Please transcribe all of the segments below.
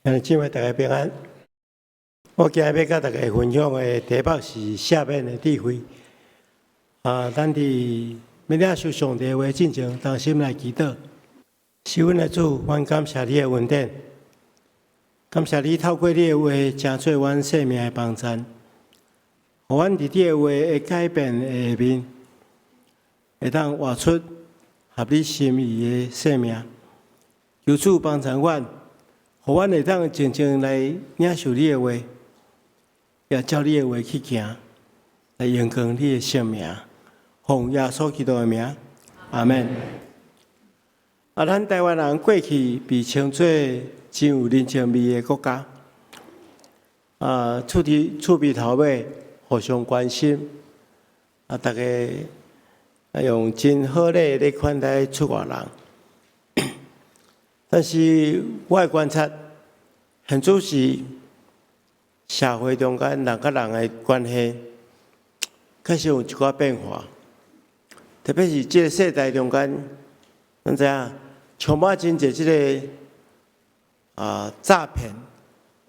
兄弟姊妹，大家平安。我今日欲佮大家分享的題目是赦免的智慧。啊，咱佇欲領受上帝話進前，同心來祈禱。是阮的主，阮感謝你的恩典，感謝你透過你的話，成做阮生命的幫贊，予阮佇你的話的改變下面，會當活出合你心意的生命。求主幫贊阮，予阮會當靜靜來領受你的話，也照你的話去行，來榮光你的聖名。奉耶穌基督的名，阿門。啊，咱台灣人過去被稱做真有人情味的國家，啊，厝佇厝邊頭尾互相關心，啊，逐家用真好禮咧款待出外人。但是我的觀察，現此時社會中間人佮人的關係，開始有一寡變化，特別是這個世代中間，咱知影充滿真濟這个詐騙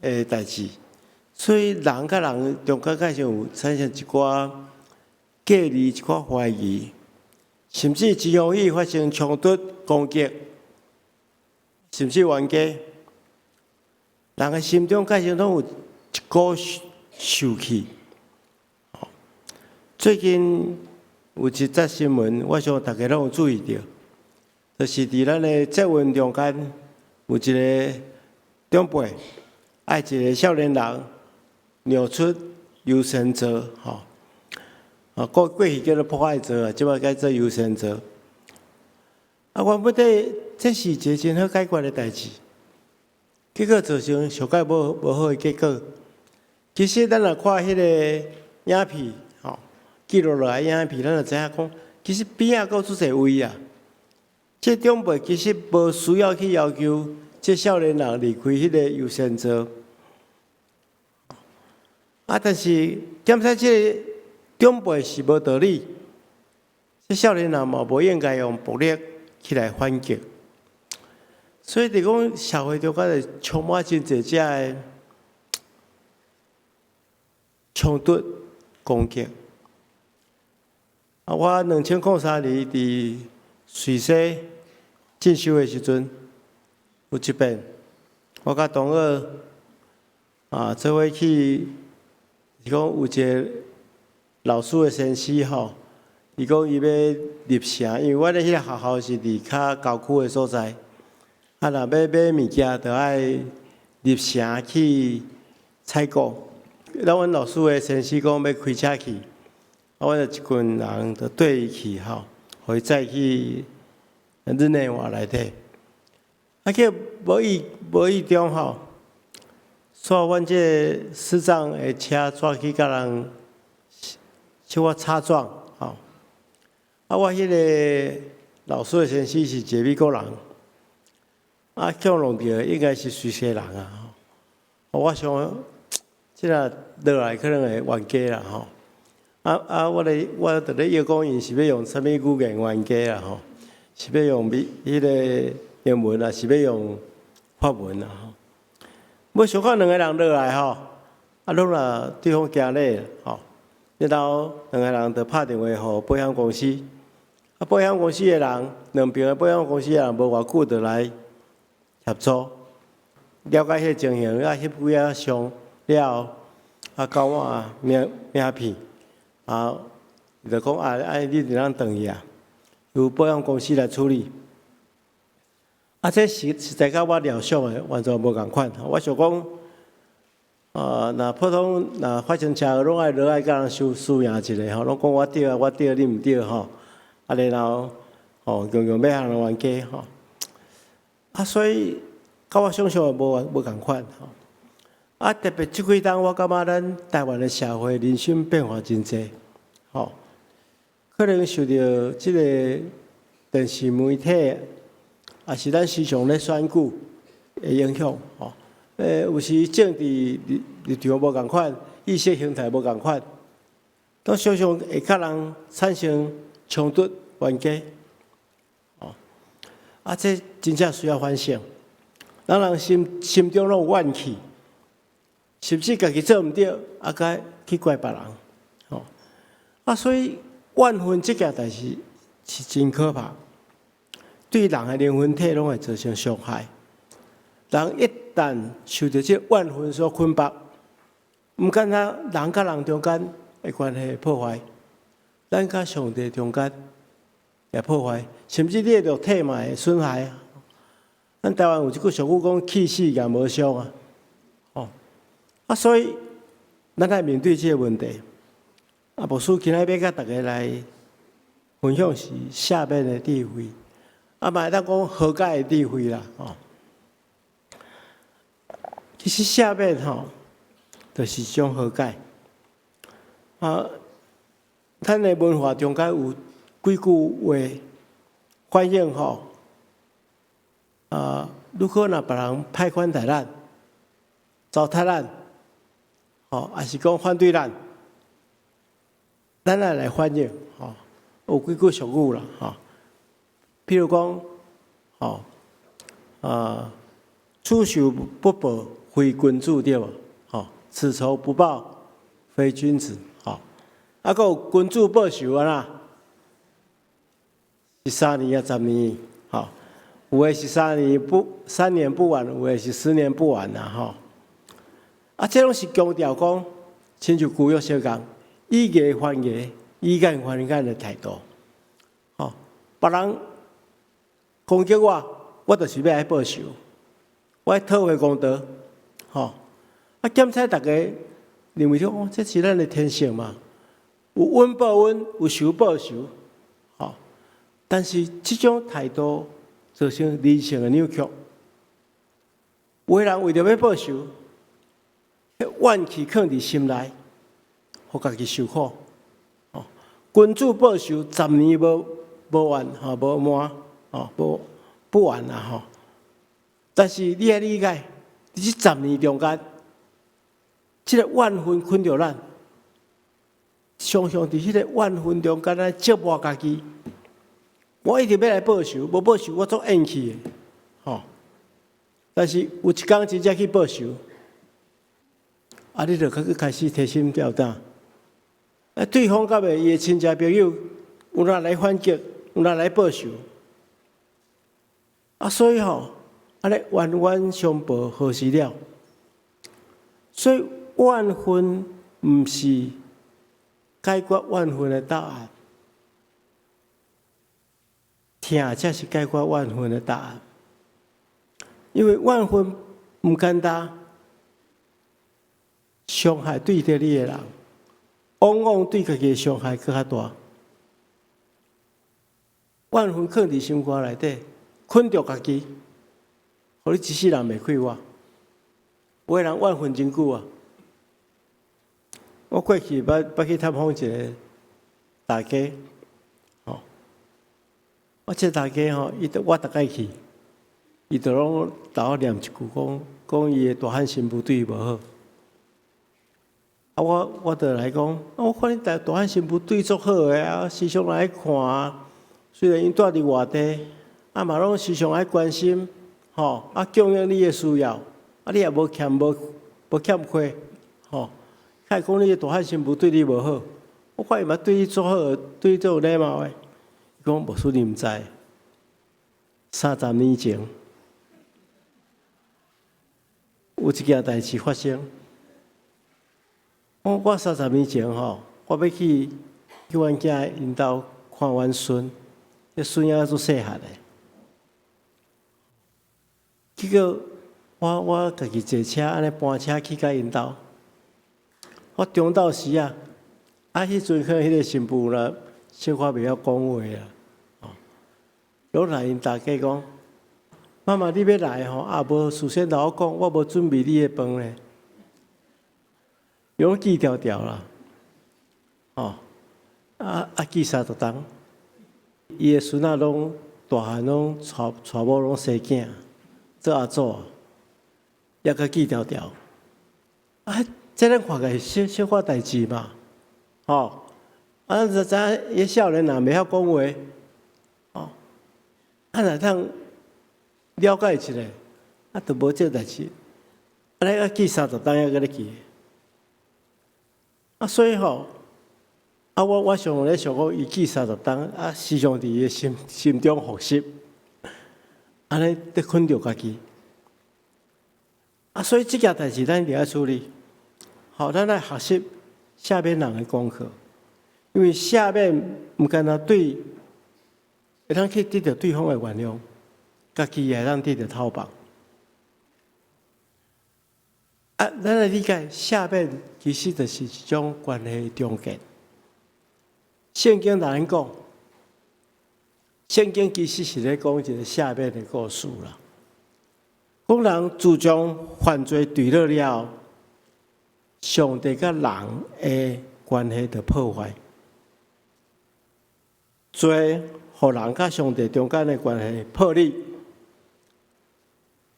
的代誌，所以人佮人中間開始有產生一寡隔離、一寡懷疑，甚至真容易發生衝突、攻擊，甚至冤家。人的心中開始攏有一股受氣。最近有一則新聞，我想大家攏有注意著，就是佇咱的捷運中間有一个長輩愛一个少年人讓出優先座，吼，啊過去叫做博愛座啊，這擺改做優先座。啊，原本底這是一个真好解決的代誌，結果造成上蓋無好的結果。其實咱若看彼個影片，吼，記錄落來影片，咱就知影講，其實邊仔閣有足濟位啊。這長輩其實無需要去要求這少年人離開彼個優先座。啊，但是檢查這个長輩是無道理，這少年人嘛無應該用暴力起來反擊。所以佇講社會中間會充滿真濟這个衝突攻擊。啊，我2003年佇瑞士進修的時陣，有一遍，我佮同學啊做伙去，是講有一个老師的先生吼，伊講伊欲入城，因為阮的彼个學校是佇較郊區的所在，啊，若欲買物件，就愛入城去採購。那阮老師的先生講欲開車去，啊，阮就一群人就綴伊去吼，予伊載去日內瓦內底。啊，去無意中吼，煞阮這个師長的車煞去共人小可擦撞，吼。啊，我彼个老師的先生是一个美國人，啊，去予弄著應該是瑞士人啊。我想，這若落來可能會冤家啦吼。啊啊！我咧，我佇咧臆講，𪜶是欲用啥物語言冤家啦吼？是欲用美彼个英文啊，是欲用法文啊？吼！無想到兩个人落來吼，啊，攏若對方行禮吼，然後兩个人就拍電話予保險公司，啊，保險公司的人，兩邊的保險公司的人無偌久就來協助，了解彼个情形，啊，翕幾仔相了後，啊，交我名名片，啊，伊就講啊，啊，你佇咱轉去啊，由保險公司來處理。啊，這實在佮我料想的完全無仝款。我想講，啊，若普通若發生車禍，攏愛落來共人輸輸贏一下吼，攏講我對啊，我對，你毋對吼。啊，然後吼，強強欲予人冤家吼。啊，所以佮我想象的無仝款吼。啊，特別這幾冬，我感覺咱台灣的社會人心變化真濟，吼，可能受著這个電視媒體，也是咱時常咧選舉的影響，吼。有時政治立場無仝款，意識形態無仝款，都常常會佮人產生衝突、冤家，哦。啊，這真正需要反省。人人心心中攏有怨氣，甚至家己做毋對，啊，閣去怪別人，吼。啊，所以怨恨這件代誌是真可怕，對人的靈魂體攏會造成傷害。人一旦受著這怨恨所捆綁，毋敢若人佮人中間的關係破壞，咱佮上帝中間也破壞，甚至你的肉體嘛會損害。咱台灣有一句俗語講：氣死也無傷啊！哦，啊，所以咱愛面對這個問題。啊，牧師今仔欲佮大家來分享是赦免的智慧，啊，嘛會當講和解的智慧啦，吼。其實赦免吼，就是一種和解。啊，咱的文化中間有幾句話反映吼，啊，如果若別人歹款待咱，糟蹋咱，吼，抑是講反對咱，咱愛來反應，吼，有幾句俗語啦，吼，譬如講，吼，啊，此仇不報非君子，對無？吼，此仇不報非君子，吼，啊，閣有君子報仇啊啦，是3年抑10年，吼，有的是三年不晚，有的是10年不晚啦，吼。啊，這攏是強調講，親像舊約聖經，以牙還牙，以眼還眼的態度，吼，別人攻擊我，我就是欲來報仇，我愛討回公道，吼。啊，檢採逐家認為講，哦，這是咱的天性嘛，有恩報恩，有仇報仇，吼。但是這種態度造成人性的扭曲，有的人為著欲報仇，怨氣囥佇心內，予家己受苦。哦，君子報仇，十年無晚，吼，無晚，吼，無不晚啦，吼。但是你愛理解，佇這十年中間，這個怨恨困著咱，常常佇彼個怨恨中間來折磨家己。我一定欲來報仇，無報仇我足怨氣的，吼。但是有一工真正去報仇，啊，你就閣開始提心吊膽。啊，對方佮袂伊的親戚朋友有哪來反擊，有哪來報仇。啊，所以吼，按呢冤冤相報何時了？所以怨恨毋是解決怨恨的答案，疼才是解決怨恨的答案。因為怨恨毋簡單，傷害對著你的人，往往對家己的傷害閣較大。怨恨囥佇心肝內底，困著家己，予你一世人袂快活。有的人怨恨真久啊！我過去捌去探訪一個大家，吼，我這大家吼，伊我逐擺去，伊就攏豆我念一句講，講伊的大漢新婦對伊無好。啊，我就來講，我看你大漢新婦對你足好的啊，時常來看啊。雖然𪜶住佇外地，啊嘛攏時常愛關心，吼，啊供應你的需要，啊你也無欠虧，吼。會講你的大漢新婦對你無好，我看伊嘛對你足好，對你足有禮貌的。伊講牧師你毋知，30年前有一件代誌發生。我30年前吼，我欲去阮囝𪜶兜看阮孫，彼孫仔足細漢的。結果我家己坐車按呢搬車去共𪜶兜。我中晝時啊，啊，彼陣可能彼個新婦啦，小可袂曉講話啦，哦，攏來𪜶大家講，媽媽你欲來吼，啊無事先共我講，我無準備你的飯咧，攏記條條啦，哦，啊啊記30冬，伊的孫仔攏大漢攏娶某攏生囝，做阿祖，猶閣記條條，啊。這咱看起來小小可代誌嘛，吼！啊，就知影伊少年人袂曉講話，哦，啊，若通了解一下，啊，都無這代誌，按呢啊記30冬猶閣咧記。啊，所以吼，啊我常咧想講，伊記三十冬，啊時常佇伊的心中複習，按呢咧困著家己。啊，所以這件代誌咱一定愛處理。好，咱來學習赦免人的功課，因為赦免毋干焦對，會當去得著對方的原諒，家己也會當得著透放。啊，咱來理解赦免其實就是一種關係的重建。聖經哪樣講？聖經其實是咧講一個赦免的故事啦。講人自從犯罪墜落了後，上帝佮人的關係就破壞，罪予人佮上帝中間的關係破裂。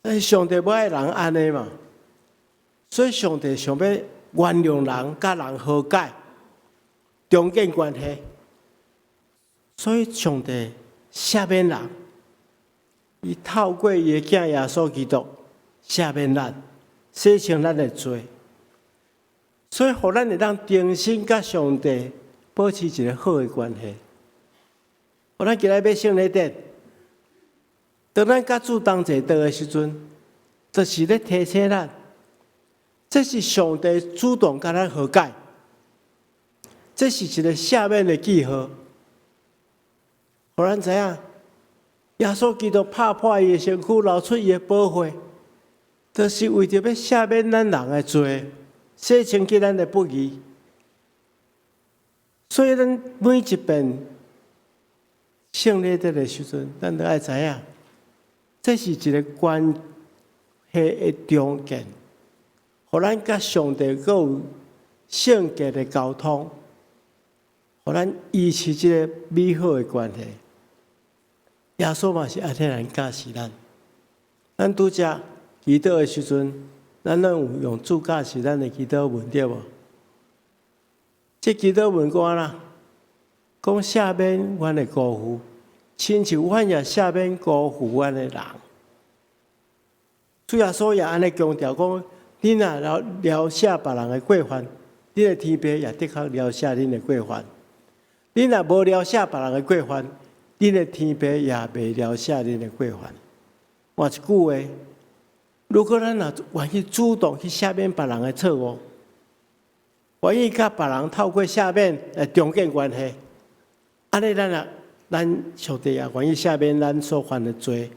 但是上帝無愛人按呢嘛，所以上帝想欲原諒人，佮人和解，重建關係。所以上帝赦免人，伊透過伊的囝耶穌基督赦免咱，洗清咱的罪。所以，予咱會當重新佮上帝保持一個好的關係。予咱今仔欲聖禮典，當咱佮主同齊坐的時陣，就是咧提醒咱，這是上帝主動佮咱和解，這是一個赦免的記號。予咱知影，耶穌基督拍破伊的身軀，流出伊的寶血，就是為著欲赦免咱人的罪，洗清去咱的不義。所以，咱每一遍聖禮典的時陣，咱都愛知影，這是一個關係的重建，予咱佮上帝閣有聖潔的溝通，予咱維持這個美好的關係。耶穌嘛是按呢來教示咱，咱拄才祈禱的時陣，咱攏有用主教示咱的祈禱文對無？這祈禱文講按怎？講赦免阮的辜負，親像阮也赦免辜負阮的人。主耶穌也按呢強調講：恁若饒赦別人的過犯，恁的天父也的確饒赦恁的過犯。恁若無饒赦別人的過犯，恁的天父也袂饒赦恁的過犯。換一句話，如果咱若願意主動去赦免別人的錯誤，願意佮別人透過赦免來重建關係，按呢咱也，咱上帝也願意赦免咱所犯的罪，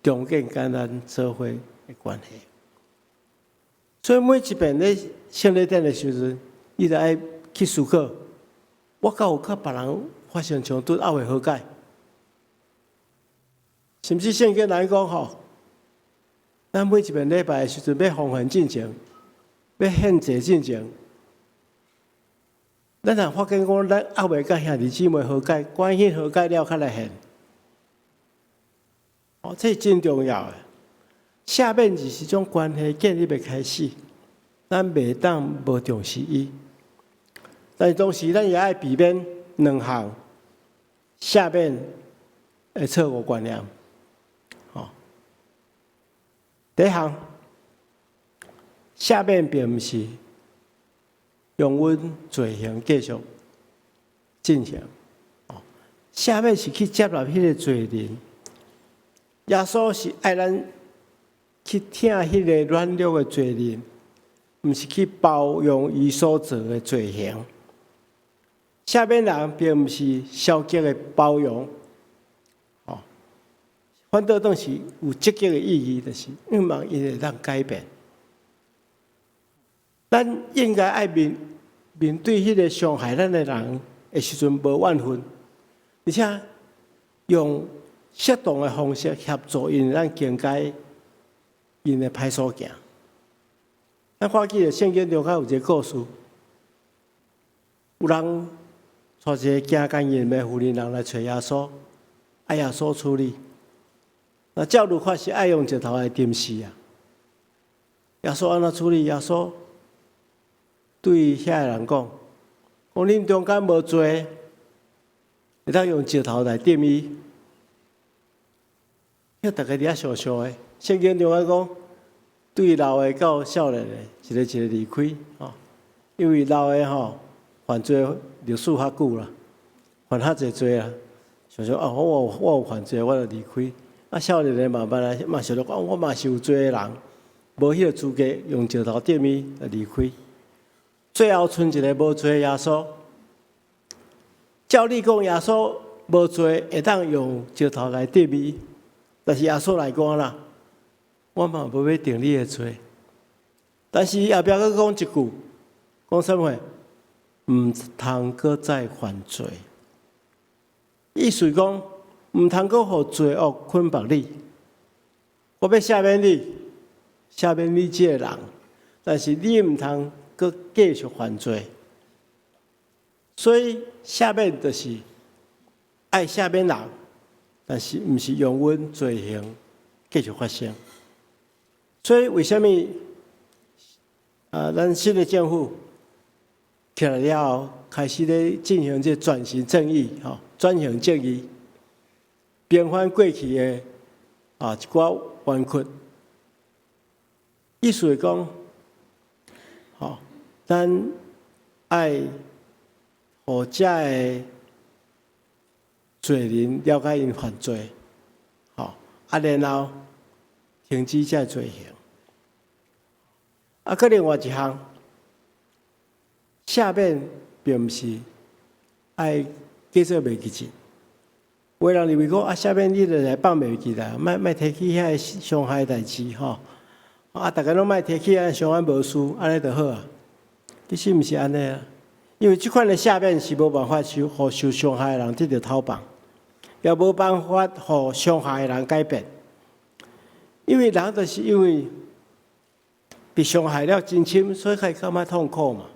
重建佮咱做伙的關係。所以每一遍咧聖禮典的時陣，你就愛去思考：我敢有佮別人發生衝突，猶未和解？甚至聖經來講吼，咱每一遍禮拜的時陣，欲奉獻進前，欲獻祭進前，咱若發現講咱猶未佮兄弟姊妹和解，趕緊和解了，較來獻。哦，這是真重要的。赦免就是一種關係建立的開始，咱袂當無重視伊。但是同時，咱也愛避免兩項赦免的錯誤觀念。吼，第一項，赦免並毋是容忍罪行繼續進行。哦，赦免是去接納彼個罪人。耶穌是愛咱去疼彼個軟弱的罪人，毋是去包容伊所做的罪行。赦免人並毋是消極的包容，哦，反倒當是有積極的意義，就是希望伊會當改變。咱應該愛面對彼個傷害咱的人的時陣，無怨恨，而且用適當的方式協助𪜶咱更改𪜶的歹所行。咱看記得聖經中間有一個故事，有人帶一個行姦淫的婦人人來揣耶穌，愛耶穌處理。那照律法是愛用石頭來釘死啊。耶穌按怎處理？耶穌對遐個人講：講恁中間無罪，會當用石頭來釘伊。遐逐家佇遐想想的，聖經中間講，對老的到少年的，一個一個離開，吼。因為老的吼犯罪歷史較久啦，犯較濟罪啦，想說啊，我有犯罪，我就離開。啊，少年的慢慢來嘛想著講，我嘛是有罪的人，無彼個資格用石頭擲伊，就離開。最後賰一个無罪的耶穌。照理講，耶穌無罪，會當用石頭來擲伊，但是耶穌來講啦，我嘛無欲定你的罪。但是後壁閣講一句，講啥物話？毋通閣再犯罪。意思講，毋通閣予罪惡捆綁你。我欲赦免你，赦免你這个人，但是你毋通閣繼續犯罪。所以赦免就是愛赦免人，但是毋是容阮罪行繼續發生。所以為啥物啊？咱新的政府起來了後，開始咧進行這轉型正義，吼，轉型正義，平反過去的啊一寡冤屈。意思是講，吼，咱愛予遮个罪人了解𪜶犯罪，吼，啊，然後停止這个罪行。啊，閣另外一項，赦免並毋是愛叫做袂記得。有的人認為講啊，赦免你就來放袂記啦，莫莫提起遐个傷害代誌吼。啊，逐家攏莫提起，按相安無事，按呢就好啊。其實毋是按呢啊，因為這款的赦免是無辦法受予受傷害的人得著透放，也無辦法予傷害的人改變。因為人就是因為被傷害了真深，所以才感覺痛苦嘛。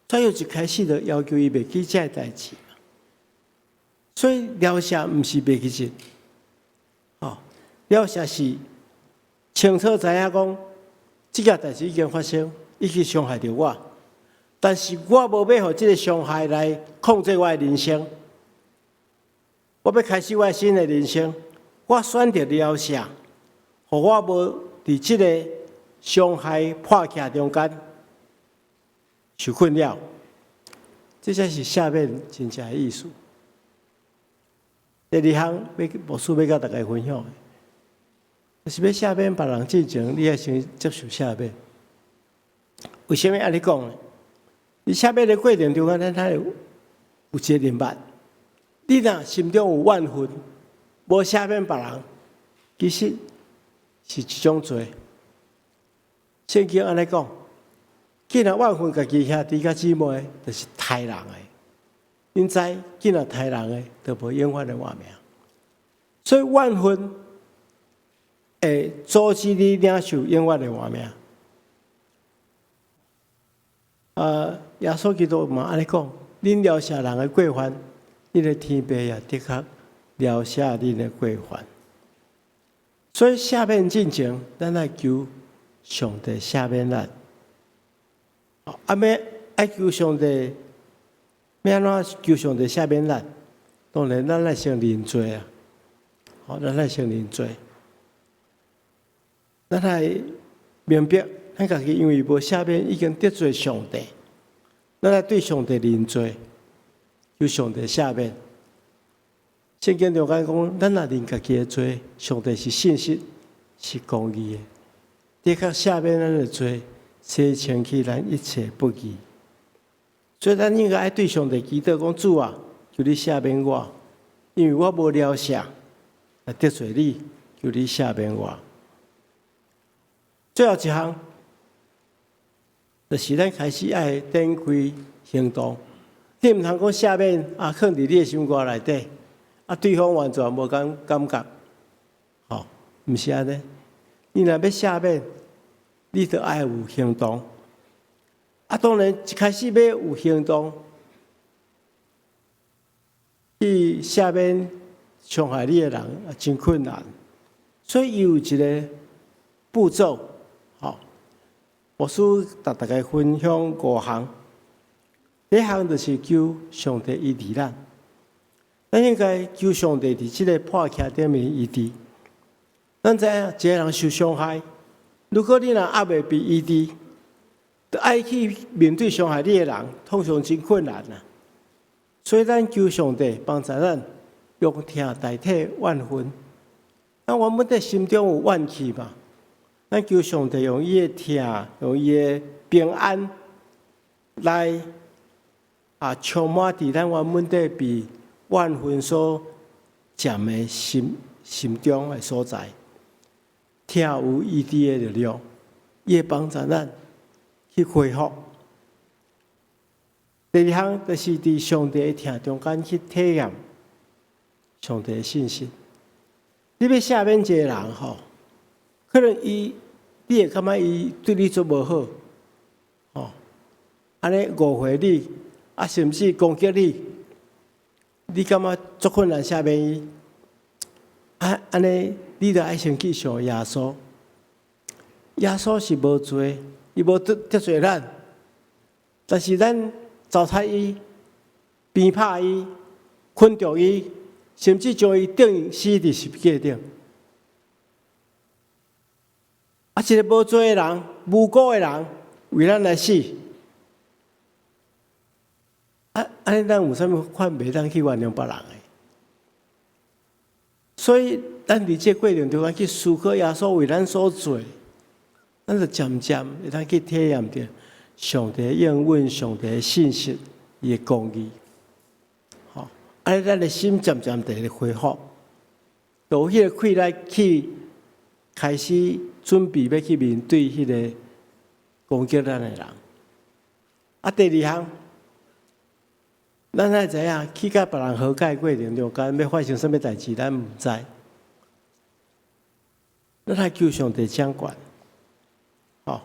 所以一開始就要求伊袂記這个代誌。所以饒赦毋是袂記得，哦，饒赦是清楚知影講，這件代誌已經發生，已經傷害著我，但是我無欲予這个傷害來控制我的人生，我欲開始我新的人生，我選擇饒赦，予我無佇這个傷害破隙中間受困擾，這才是赦免真正的意思。第二項，欲牧師欲佮大家分享的，就是欲赦免別人之前，你愛先接受赦免。為啥物按呢講呢？佇赦免的過程中間，咱愛有一个認捌。你若心中有怨恨，無赦免別人，其實是一種罪。聖經按呢講，既然怨恨家己兄弟佮姊妹，就是刣人的。恁知，既然刣人的，就無永遠的活命。所以怨恨會阻止你領受永遠的活命。啊，耶穌基督嘛按呢講，恁饒赦人的過犯，恁的天父也的確饒赦恁的過犯。所以赦免進前，咱愛求上帝赦免咱。啊，欲愛求上帝，欲按怎求上帝赦免咱？當然，咱愛先認罪啊！好，咱愛先認罪。咱愛明白，咱家己因為無赦免，已經得罪上帝。咱愛對上帝認罪，求上帝赦免。聖經中間講，咱若認家己的罪，上帝是信實，是公義的，的確赦免咱的罪，洗清去咱一切不義。所以，咱應該愛對上帝祈禱講：主啊，求你赦免我，因為我無饒赦，來得罪你，求你赦免我。最後一項，就是咱開始愛展開行動。你毋通講赦免啊，囥佇你的心肝內底，啊，對方完全無感感覺，吼，毋是按呢。你若欲赦免，你著愛有行動。啊，當然一開始欲有行動，去赦免傷害你的人，啊，真困難。所以伊有一个步驟，吼。牧師共大家分享五項。第一項就是求上帝醫治咱，咱應該求上帝佇這个破隙頂面醫治。咱知影一个人受傷害，如果你若猶未被醫治，著愛去面對傷害你的人，通常真困難啊。所以咱求上帝幫助咱，用疼代替怨恨。咱原本佇心中有怨氣嘛，咱求上帝用伊的疼，用伊的平安來充滿佇咱原本佇被怨恨所佔的心中的所在。疼有醫治的力量，伊會幫助咱去恢復。第二項就是佇上帝的疼中間去體驗上帝的信實。你欲赦免一個人吼，可能伊你會感覺伊對你足無好，吼，按呢誤會你，甚至攻擊你，你感覺足困難赦免伊，按呢，你著愛先去想耶穌。耶穌是無罪，伊無得罪咱，但是咱糟蹋伊、鞭拍伊、捆著伊，甚至將伊釘死佇十字架頂。一个無罪的人、無辜的人，為咱來死。按呢，咱有啥物款袂當去原諒別人的？所以，咱佇這個過程中間去思考耶穌為咱所做，咱就漸漸會當去體驗著上帝應允、上帝信實、伊的公義。吼，按呢，咱的心漸漸地咧恢復，就有彼個氣力去開始準備欲去面對彼個攻擊咱的人。第二項，咱愛知影去共別人和解過程中間，欲發生啥物代誌，咱毋知。咱愛求上帝掌權。吼，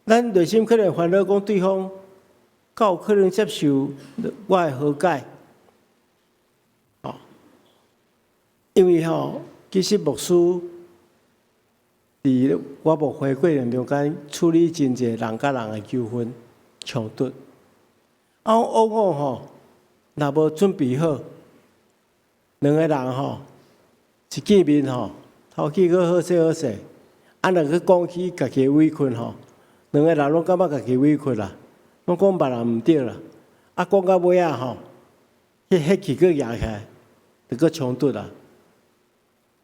咱內心可能煩惱講對方敢有可能接受我的和解。吼，因為吼，其實牧師佇我牧會過程中間處理真濟人佮人的糾紛衝突，往往吼，若無準備好，兩个人吼一見面吼，頭氣閣好勢好勢，若閣講起家己的委屈吼，兩个人攏感覺家己委屈啦，攏講別人毋對啦，講到尾仔吼，彼火氣閣揚起來，就閣衝突啦。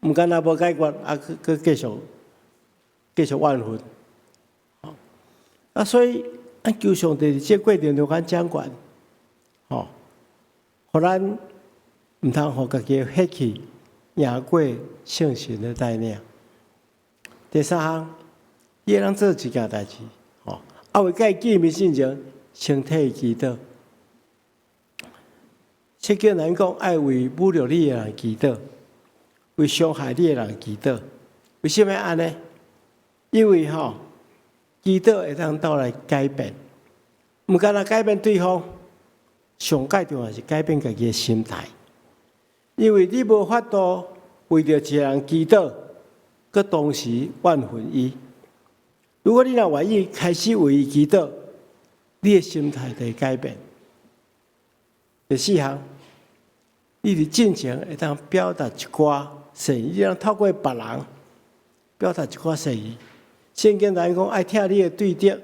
毋干焦無解決，閣閣繼續怨恨。所以咱求上帝佇這個過程中間掌權，吼，予咱毋通予家己的火氣贏過聖神的帶領。第三項，你會當做一件代誌，吼，猶未共伊見面進前，先替伊祈禱。聖經內講，愛為侮辱你的人祈禱，為傷害你的人祈禱。為啥物按呢？因為吼，祈禱會當帶來改變，毋干焦改變對方，上蓋重要是改變家己的心態。因為你無法度為著一个人祈禱，閣同時怨恨伊。如果你若願意開始為伊祈禱，你的心態就會改變。第四項，你佇進前會當表達一寡善意，你通透過別人表達一寡善意。聖經內講，愛疼你的對敵，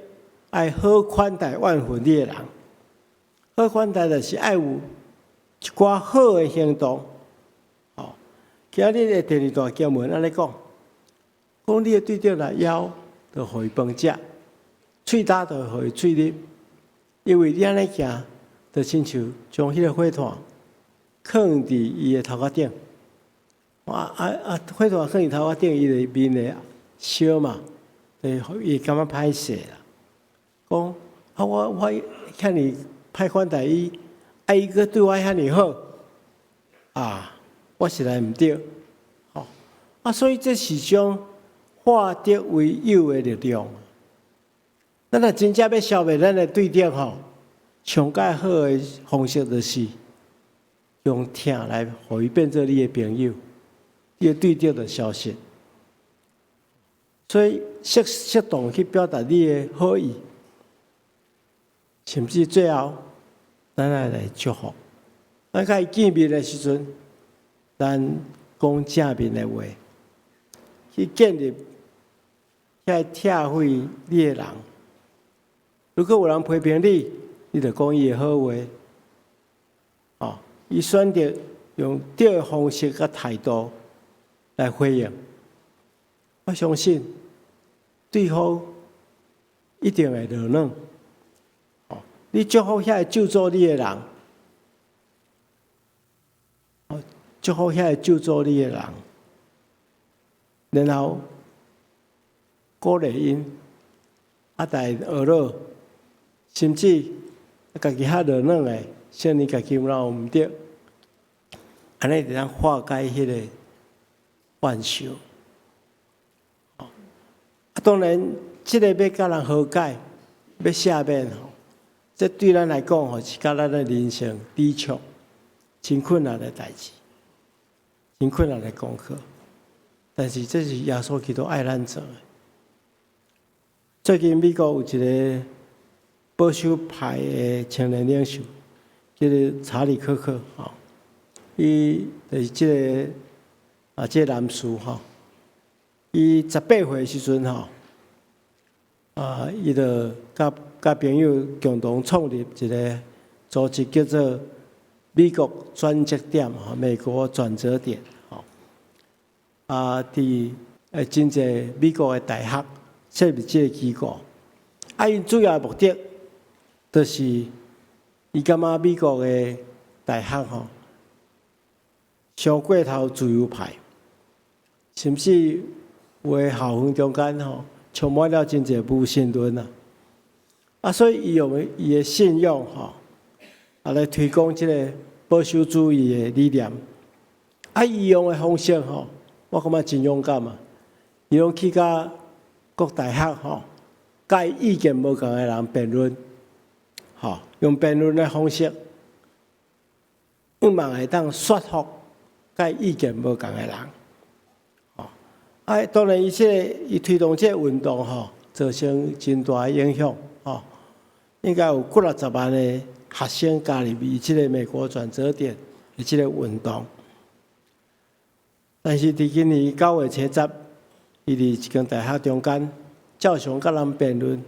愛好款待怨恨你的人。好款待就是愛有一寡好的行動。哦，今日的第二段經文按呢講，講你的對敵若枵，就予伊飯食；喙焦就予伊水啉。因為你按呢行，就親像將彼個火炭囥佇伊的頭殼頂。火炭囥佇頭殼頂，伊的面會燒嘛，就伊會感覺歹勢啦。講我遐爾歹款待伊，伊閣對我遐爾好，我實在毋對，吼所以這是將化敵為友的力量。咱若真正欲消滅咱的對敵吼，上蓋好的方式就是用疼來予伊變做你的朋友，你的對敵就消失。所以適當去表達你的好意，甚至最後，咱愛來祝福。咱共伊見面的時陣，咱講正面的話，去建立遐拆毀你的人。如果有人批評你，你就講伊的好話。哦，伊選擇用對的方式佮態度來回應。我相信對方一定會落軟。哦，你祝福遐個咒詛你的人，哦，祝福遐個咒詛你的人，然後鼓勵𪜶，啊，但學了，甚至家己較落軟的，承認家己有哪有毋對，按呢就通化解彼個怨仇。啊，當然，這个欲佮人和解，欲赦免吼，這對咱來講吼，是佮咱的人性抵觸，真困難的代誌，真困難的功課。但是這是耶穌基督愛咱做的。最近美國有一个保守派的青年領袖，叫做查理柯克吼，伊就是這个男士吼，伊18歲時陣吼，啊，伊就佮佮朋友共同創立一个組織，叫做美國轉折點吼，美國轉折點吼。啊，佇真濟美國的大學設立這个機構，啊，𪜶主要目的，就是伊感覺美國的大學吼，傷過頭自由派，甚至有的校園中間吼，充滿了真濟無神論啊！啊，所以伊用伊的信仰吼，啊來推廣這个保守主義的理念。啊，伊用的方式吼，我感覺真勇敢啊！伊攏去佮各大學吼，佮伊意見無仝的人辯論，吼，用辯論的方式，希望會當說服佮伊意見無仝的人。吼，啊，當然，伊這个伊推動這个運動吼，造成真大的影響，吼，應該有幾六十萬的學生加入伊這个美國轉折點的這個運動。但是佇今年9月7日，伊佇一間大學中間照常佮人辯論，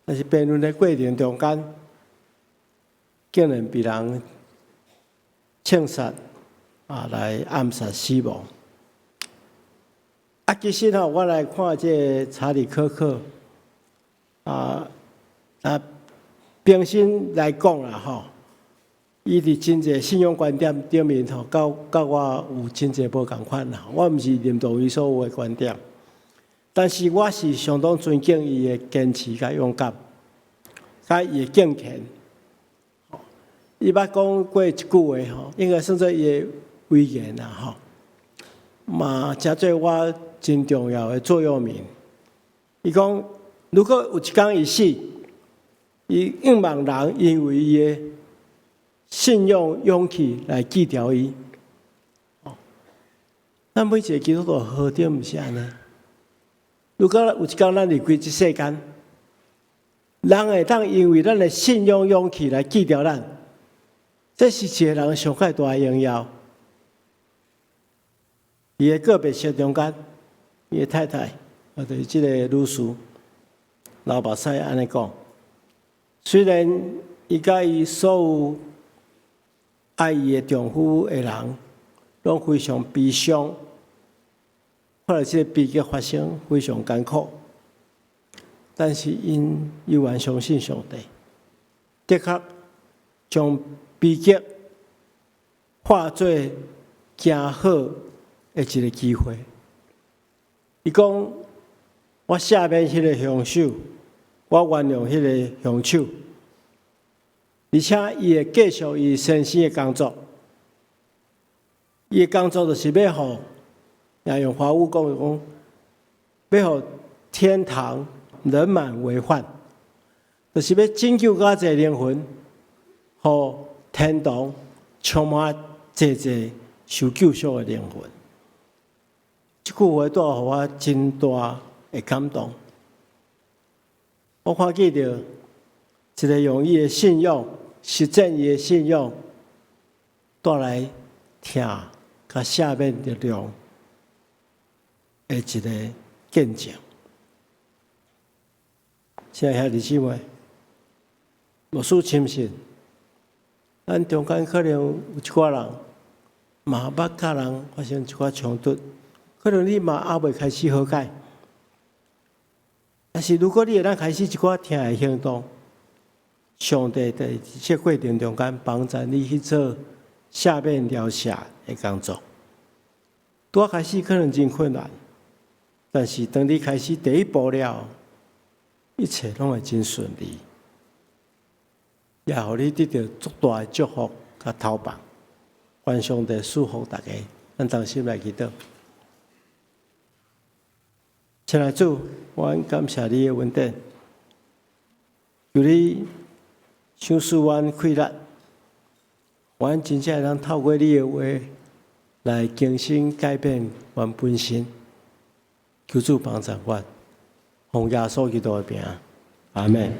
但是辯論的過程中間，竟然被人槍殺啊，來暗殺死亡。啊，其實吼，我來看這个查理柯克，啊啊，平心來講啦吼，伊佇真濟信仰觀點頂面吼，佮我有真濟無仝款啦。我毋是認同伊所有的觀點，但是我是相當尊敬伊的堅持佮勇敢，佮伊的敬虔。伊捌講過一句話吼，應該算做伊的遺言啦吼，嘛誠做我真重要的座右銘。伊講，如果有一工伊死，伊向望人因為伊的信仰勇氣來記著伊。咱每一個基督徒何嘗毋是按呢？如果有一工咱離開這世間，人會當因為咱的信仰勇氣來記著咱，這是一個人上蓋大的榮耀。伊的告別式中間，伊的太太，啊，就是這個女士，流目屎按呢講。雖然伊佮伊所有愛伊的丈夫的人，攏非常悲傷，看著這個悲劇發生，非常艱苦。但是𪜶猶原相信上帝，的確將悲劇化做行好的一个機會。伊講：我赦免彼个兇手，我原諒彼个兇手，而且伊會繼續伊先生的工作。伊的工作就是欲予，也用華語講，講欲予天堂人滿為患，就是欲拯救較濟靈魂，予天堂充滿濟濟受救贖的靈魂。這句話帶予我真大的感動。我看見著一个用伊的信仰實踐伊的信仰，帶來疼佮赦免的力量。的一个見證。親愛兄弟姊妹，牧師深信，咱中間可能有一寡人嘛捌佮人發生一寡衝突，可能你嘛猶未開始和解。但是如果你會當開始一寡疼的行動，上帝佇這過程中間幫助你去做赦免饒赦的工作。拄仔開始可能真困難，但是當你開始第一步了，一切攏會真順利，也予你得著足大的祝福佮頭放。願上帝賜福大家，咱同心來祈禱。親愛主，我感謝你的恩典，求你賞賜阮氣力，阮真正會當透過你的話來更新改變阮本身。求主幫助阮，奉耶穌基督的名，阿門。